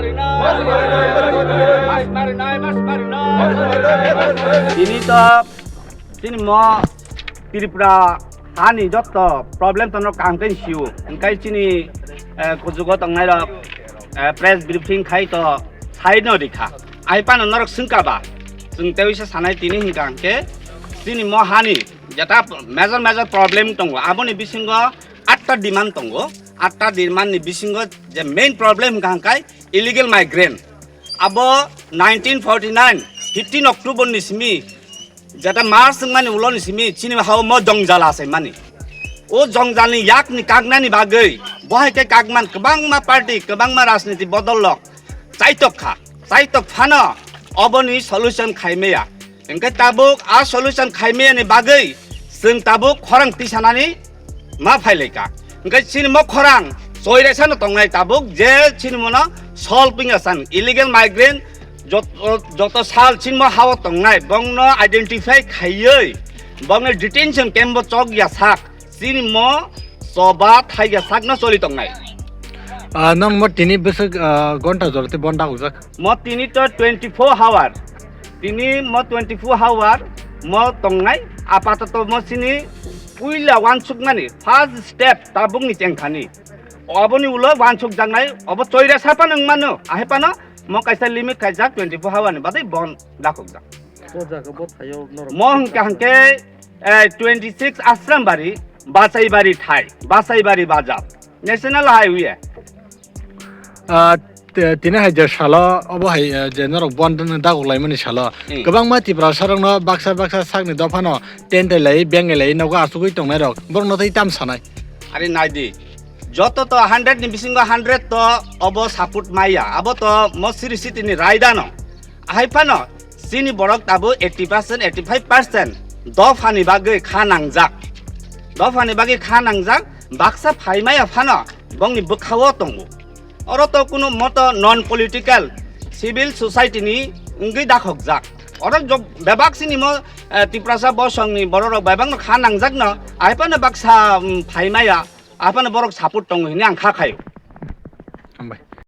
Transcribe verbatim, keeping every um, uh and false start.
Tini to chini mo Tripura hani jotto problem tono kaham khe sio. Hingkai chini, eh, kujugo tongnai rok, eh, press briefing khai to sai no rikha. Ai pano norok singka ba. Chwng tewi se sanai tini hingka hingke chini mo hani jeta major major problem tongo. Aboni bisingo atta demand tongo. Atta demand ni bisingo je main problem hingka hingkai illegal migrant. Abo nineteen forty nine, fifteen October ni simi, jeta March wngmani ulo ni simi, chini hao mo jongjal asai mani. O jongjal ni yak ni kagnani bagwi, bohai khe kagman kwbangma party, kwbangma rajniti bodol rok chaitok kha. Chaitok phano oboni solution khai maya. Hingke tabuk a solution khai maya ni bagwi chwng tabuk khorang tisanani ma phailaika. Hingke chini mo khorang choiresa no tongnai tabuk je chini mono solving asan illegal migrant jot-, joto sal chini mo hao tongnai bongno identify khaiwi bongno detention camp bo chok ya sak chini mo choba thai ya sak no choli tongnai. Ah, nang mo tini bwswk, ah, gonta jora tei bon dakhokjak? Mo tini to twenty four hour. Tini mo twenty four hour mo tongnai. Apatoto mo sini puila wansukmani first step tabukni chengkhani. Oboni ulo wansukjaknai, obo choira sapan wngmano. Ahaipano mo kaisa limit khaijak twenty four hour ni badai bon dakhokjak. O jaga bo thaio norok Mo hwnkha hwnkhe, eh, twenty six Ashram Bari, Bachaibari thai, Bachaibari bazar, National Highway. Ah, te-, tini hai je salo, obo hai, eh, je norok bon dagok laimani salo. Hmm. Kwbangma Tiprasa rokno baksa baksa sakni dophano tentai lai, bengai lai, nogo asugwi tongnai rok. Borokno tei tam sanai. Ari nai di. Joto to hundred ni bisingo hundred to obo support maya. Abo to mo siri siti ni raida no. Ahai phano chini borok tabuk eighty percent, eighty five percent dophani bagwi kha nangjak. Dophani bagwi kha nangjak, baksa phaimaya phano bongni bwkhao tongo. Oro to kuno moto non political, civil society ni wngwi dakhokjak. Oro jo-, bebak chini mo, eh, Tiprasa bosong ni borok rok bebak no kha nangjak no, ahai phano baksa, um, phaimaya, ahai phano borok support tongo hini ang kha khaio.